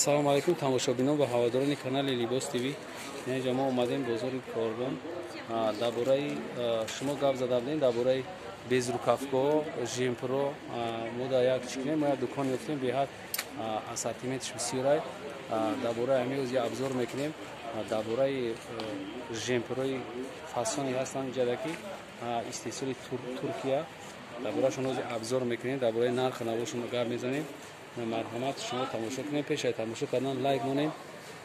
Ассалому алайкум, тамошобинон ва ҳаводорони канали Либос ТВ. Инҷа мо омадем бозори Корвон. Дар бораи шумо гап зада будем, дар бораи безрукавко, жемпро. Мо дар як чӣ кунем, мо як дукон ёфтем, беҳад ассортиментш бисёрай. Дар бораи ҳамин рӯз як обзор мекунем. Дар бораи жемпрои фасоне ҳастанд инҷада, ки истеҳсоли Туркия. Дар бораашон ҳозир обзор мекунем, дар бораи нарху навошон гап мезанем. Марҳамат, шумо тамошо кунем. Пеш аз тамошо кардан лайк монем,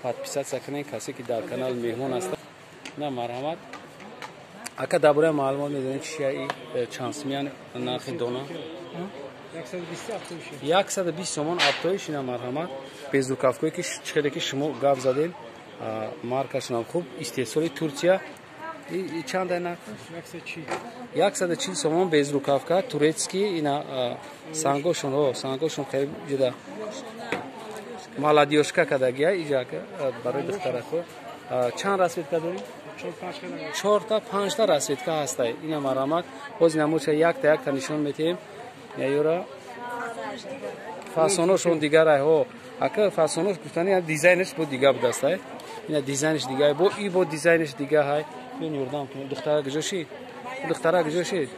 подписаться кунем, касе ки дар канал меҳмон аст. На, марҳамат, ака, дар бораи маълумот медонем, чия, чанд сумиян, нархи дона? 120 сомон оптовый. Ина, марҳамат, безрукавкое ки чихеле ки шумо гап задем, маркашонам хуб, истеҳсоли Турсия. Чанд нарх? 140 сомон безрукавка турецкий. Ина сангошон, сангошон хеле ҷуда молодёжка кардагия. Иҷа барои духтарако чанд расцветка дорем? Чорта, панҷта расцветка ҳастай. Ина, марҳамат, боз намуча якта якта нишон метиҳем. Ёра фасоношон дигарай. Ҳо, ака, фасонош гуфтани, дизайнаш бо дига будастай. Ина дизайнаш дига, бо и бо дизайнаш дига ҳай. Бин, ёрдам кунед. Духтара куҷо шид? Духтара куҷо шид?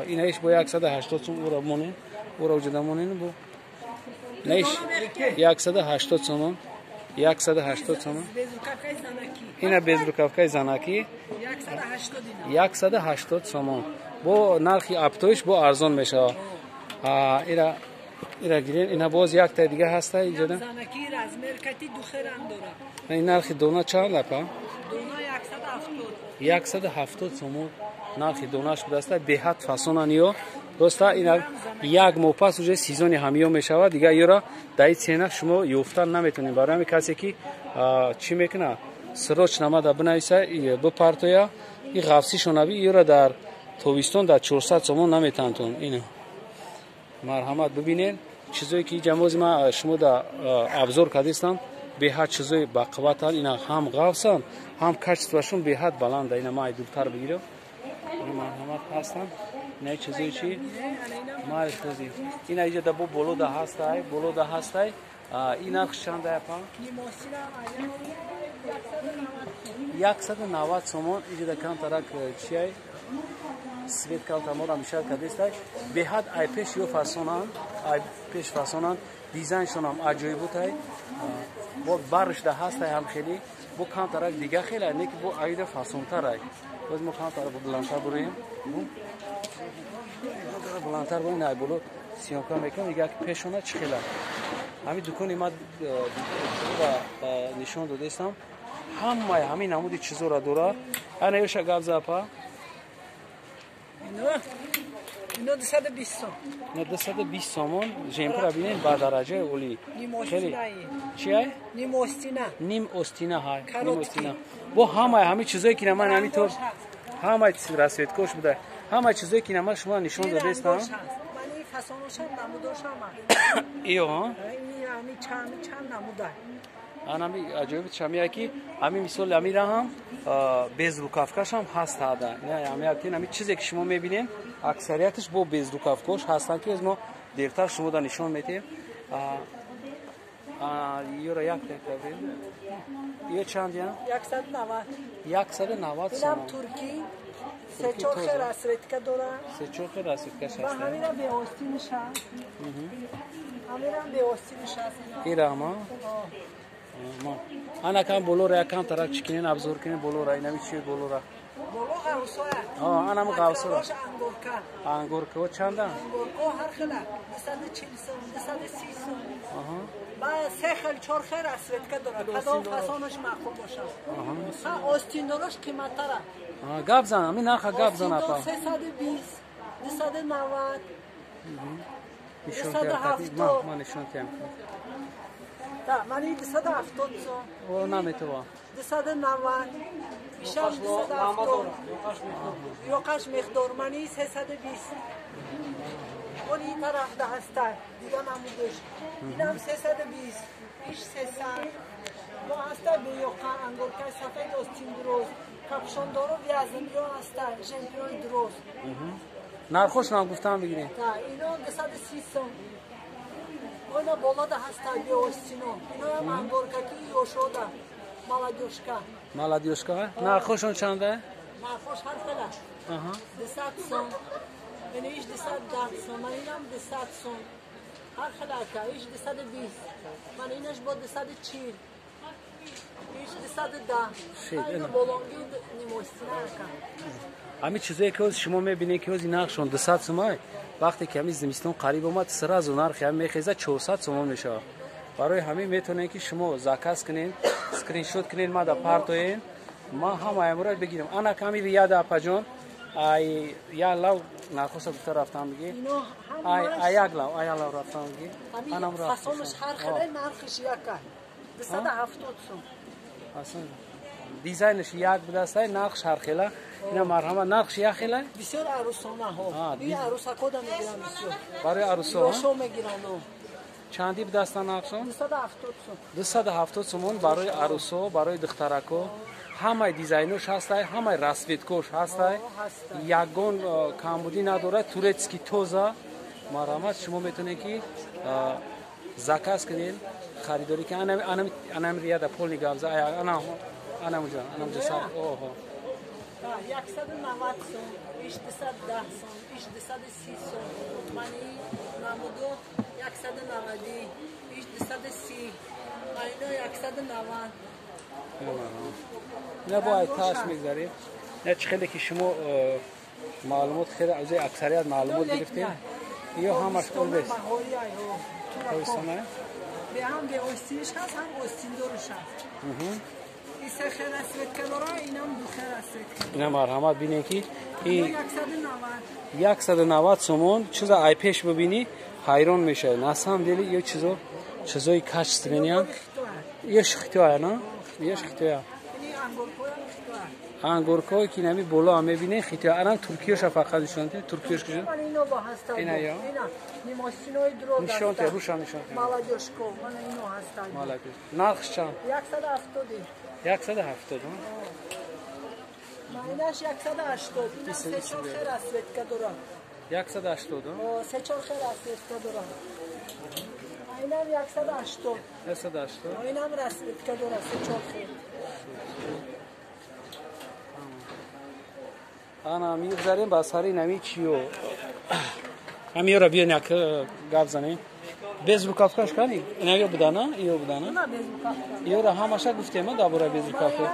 Инаиш бо 180 сум. Ура монен, ура уҷада монен. Бо наиш 180 сомон, 180 сомон. Ина безрукавкаи занакӣ 180 сомон. Бо нархи оптовый ш бо арзон мешавад. Ира, ира гирен. Ина боз якта дига ҳаста иҷода. Ин нархи дона чанд, апа? 170 сомон нархи донаш будаста. Беҳад фасонан ё роста. Ина як моҳ пас уже сезони ҳамиё мешавад, дигар ёра дар ин цена шумо ёфтан наметонед. Барои ҳамин касе ки чӣ мекунад, срочно мада бинависа, бипартоя. И ғафсишонаби ёра дар тобистон дар 400 сомон наметаҳантон. Ина, марҳамат, бибинед чизое ки ҷамози ма шумо да обзор кардистам, беҳад чизои бақувватанд. Ина ҳам ғафсанд, ҳам качествоашон беҳад баланда. Ина ма дуртар бигирам. Марҳамат, ҳастанд ина чизои чи майхози. Ина иҷа да бо болода ҳастай, болода ҳастай. Ин нарх чанда, апа? 190 сомон. Иҷа камтарак чиай, свет камтар моро мишад кардестай. Беҳад ай пеш ё фасонанд, ай пеш фасонанд, дизайншонам аҷоиботай. Бо баршда ҳастай ҳам хеле бо камтарак дига хеле не ки бо айда фасонтарай. Боз мо камтар баландтар буроем, баландтар буроем, ай боло съёмка мекунем. Дига пешона чӣ хела ҳамин дукони ма нишон додестам, ҳамаи ҳамин намуди чизора дорад. Ана ёша гап за, апа. Ино 220 сом. Ино 220 сомон. Жемпра бинен, ба дараҷаи олӣ. Хеле чиай? Ним остина. Ним остина ҳай, ним остина. Бо ҳамаи ҳамин чизое ки ман ҳамин тор, ҳамаи расцветкош буда, ҳамаи чизое ки ман шумо нишон додестам. Фасоношам, намудошам. Иё. Ами чанд чанд намуда. Анами аҷоиб чамия ки ҳамин мисол амира ҳам безрукавкашам ҳаст. Ҳада ами чизе ки шумо мебинем, аксарияташ бо безрукавкош ҳастанд, ки аз мо дертар шумо да нишон медиҳем. Ёра як ё чанд я? 190. 190 сомон. Инам туркӣ, се чор хел расцветка дора. Се чор хел расцветкаш ҳаст. Ҳамина беостиниша, ҳаминам беостиниша. Ирама ана кам болора якам тарак чикинен, обзор кунем болора. Инами чи болора? Боло ғавсоя. Анами ғавсора. Ангорка. Ангорка чанда? Ангорко ҳар хела 240 сом, 230 сом. Ба се хел, чор хел расцветка дора. Кадом фасонаш маъқул бошад. Ҳа, остиндорош қиматтара. Гап зан, ами нарха гап зан, апа. 320, 290. Нишон тиям, ма нишон тиям. Да, мани 270 сом. О, наметова. 290. Ишам 270. Ёқаш миқдор, мани 320. Он ин тараф да ҳаста, дига намудаш. Инам 320, иш 300. Бо ҳаста беёқа, ангоркаи сафед, остин дуроз. Капшондоро вязан ё ҳаста, жемпирои дуроз. Нархошонам гуфтам бигирем. Да, ино 230 сом. Она болада ҳаста беостино. Иноям ангоркаки ёшода. Молодёжка. Молодёжка? Нархошон чанда? Нархош ҳар хела. Аҳа. 200 сом. Ин иш 210 сом, ман инам 200 сом. Ҳар хела ака, иш 220. Ман инаш бо 240. Иш 210. Ино болонги нимостина ака. Ҳамин чизое ки ҳозир шумо мебинед, ки ҳозир нархшон 200 сомай, вақте ки ҳамин зимистон қариб омад, сразу нархи ҳам мехезад, 400 сомон мешавад. Барои ҳамин метавонед, ки шумо заказ кунед, скриншот кунед, ма да партоен, ман ҳамаи амро бигирам. Ана ками рияда апаҷон, ай я лав нархоса гуфта рафтам биги. Ай як лав, ай лав рафтам биги. Анам фасонаш ҳар хеле, нархиш яка. 270 сом. Фасон дизайнаш як будастай, нархш ҳар хела. Ина марҳамат, нархш як хела? Бисёр арӯсонаҳо. И арӯсакода мегиранд бисёр. Барои арӯсо? Ёшо мегиранд. Чанди будаста нархшон? 270 сом. 270 сомон барои арӯсо, барои духтарако. Ҳамаи дизайнош ҳастай, ҳамаи расцветкош ҳастай. Ягон камбудӣ надорад, турецкий тоза. Марҳамат, шумо метавонед, ки заказ кунед, харидорӣ кунед. Анами рияда полни гавза, ана анамуҷа, анамуҷа сар. Оҳо. 190 сом, иш 210 сом, иш 230 сом. Мани намудо 190, иш 230, манино 190. Не бо айташ мегзарем. Не чӣ хеле ки шумо маълумот хеле аз аксарият маълумот гирифтем. Ё ҳамаш олбес. Тобистона? Бе ҳам бе остиниш ҳаст, ҳам остиндорш ҳаст. Ина марҳамат, бинед, ки 190 сомон чиза ай пеш бибинӣ, ҳайрон мешавӣ. На самом деле ё чизо чизои качественныян. Ёш хитоя, на? Ёш хитоя. Ангуркое ки нами боло ҳам мебинед, хитоя. Анам туркиёша фақат нишон диҳед, туркиёш куҷо? Ина ё? Нишон диҳед, руша нишон диҳед. Молодёжко, мана ино ҳастанд. Молодёж. Нархш чанд? 170. 170. Майнаш 180. Инам се чор хел расцветка дорад. 180? Се чор хел расцветка дорад. Инам 180. 180. Инам расцветка дорад се чор хел. Ана мегузарем ба сари нами чиё. Ҳамиёра биён як гап занем. Безрукавкаш кани? Ина ё будана? Ё будана? Ёра ҳамаша гуфтем дар бораи безрукавка.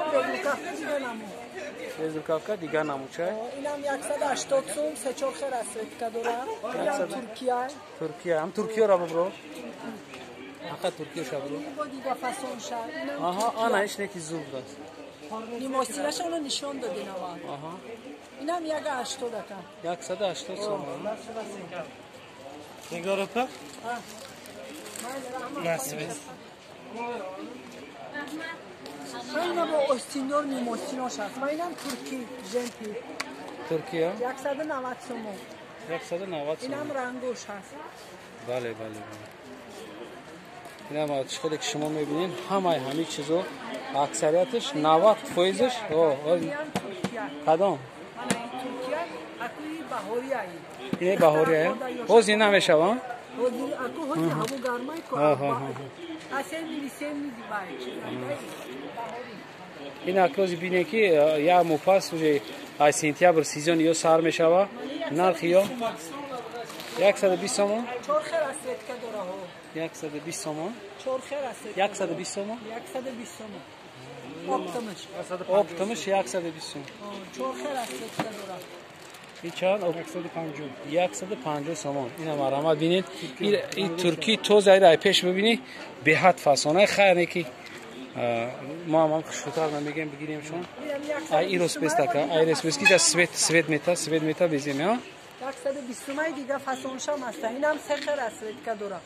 Безрукавка дигар намучай. Инам 180 сом, се чор хел расцветка дорад. Инам Туркия. Туркия. Ҳам Туркияро бибро. Ҳақа Туркияша бибро. Бо дигар фасонша. Аҳа, ана иш неки зур будааст. Нимостираша оно нишон додин аввал. Аҳа. Инам 180 ака. 180 сом. Нигор опа? Насиб. Ман бо остиндор нимостинош аст. Ман инам турки, женпи. Туркия? 190 сомон. 190 сомон. Инам рангош ҳаст. Бале, бале, бале. Инам чӣ хеле ки шумо мебинед, ҳамаи ҳамин чизо аксарияташ 90%-ш кадом? Туркия акуи баҳория. Ин баҳория? Ҳозир намешава? Ҳозир аку ҳозир ҳаво гармай ко. Ин акози бинед, ки як моҳ пас уже аз сентябр сезони ё сар мешава, нархи ё 120 сомон. Чор хел расцветка дора ҳо. 120 сомон. Чор хел расцветка. 120 сомон. 120 сомон. Оптомаш. Оптомаш 120 сомон. Чор хел расцветка дора. Ин чанд? 150. 150 сомон. Ина марҳамат, бинед. Ин турки тоза, ира пеш бибинӣ, беҳад фасона. Хайр, не ки мо ҳам хушрӯтар намегем, бигирем шон. Ай ирос бестака, ай рос бески да свет свет мета, свет мета безем, я? 120 сомаи дига фасоншам ҳаста. Инам се хел расцветка дора.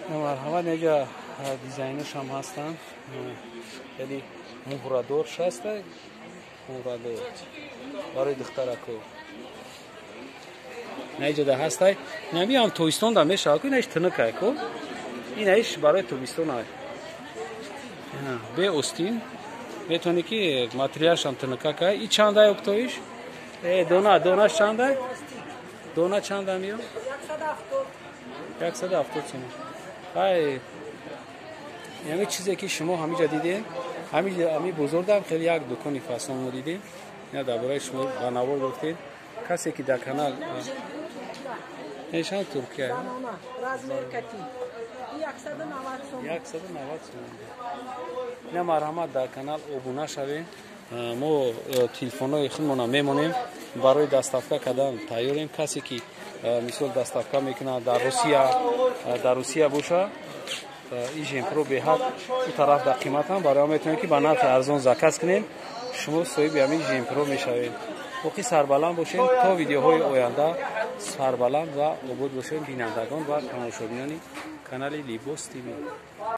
Марҳамат, неҷа дизайношам ҳастанд. Яъне муҳрадорш ҳаста, муҳрадор барои духтарако. Наиҷода ҳастай. Инами ҳам тобистон да мешавад ку, инаиш тунукай ку. Инаиш барои тобистон ай. Бе остин метавонӣ, ки материалшам тунукакай. И чандай октоиш? Э, дона, донаш чандай? Дона чанда миё? 170. 170 сомон. Ай, ҳамин чизе ки шумо ҳамиҷа дидем, ҳами бозордам хеле як дукони фасон мо дидем. Ина дар бораи шумо ба навор гуфтем. Касе ки дар канал нешан Туркия. Размер кати. 190 сомон. 190 сомон. Ина марҳамат, дар канал обуна шавем. Мо телефонҳои худмона мемонем, барои доставка кардан тайёрем. Касе ки мисол доставка мекунад дар Русия боша, ин жемпро беҳад у тараф дар қиматам, барои метавонем ки ба нархи арзон заказ кунем. Шумо соҳиби ҳамин жемпро мешавед. Боқӣ сарбаланд бошем, то видеоҳои оянда сарбаланд ва обод бошем, бинандагон ва тамошобинони канали Либос ТВ.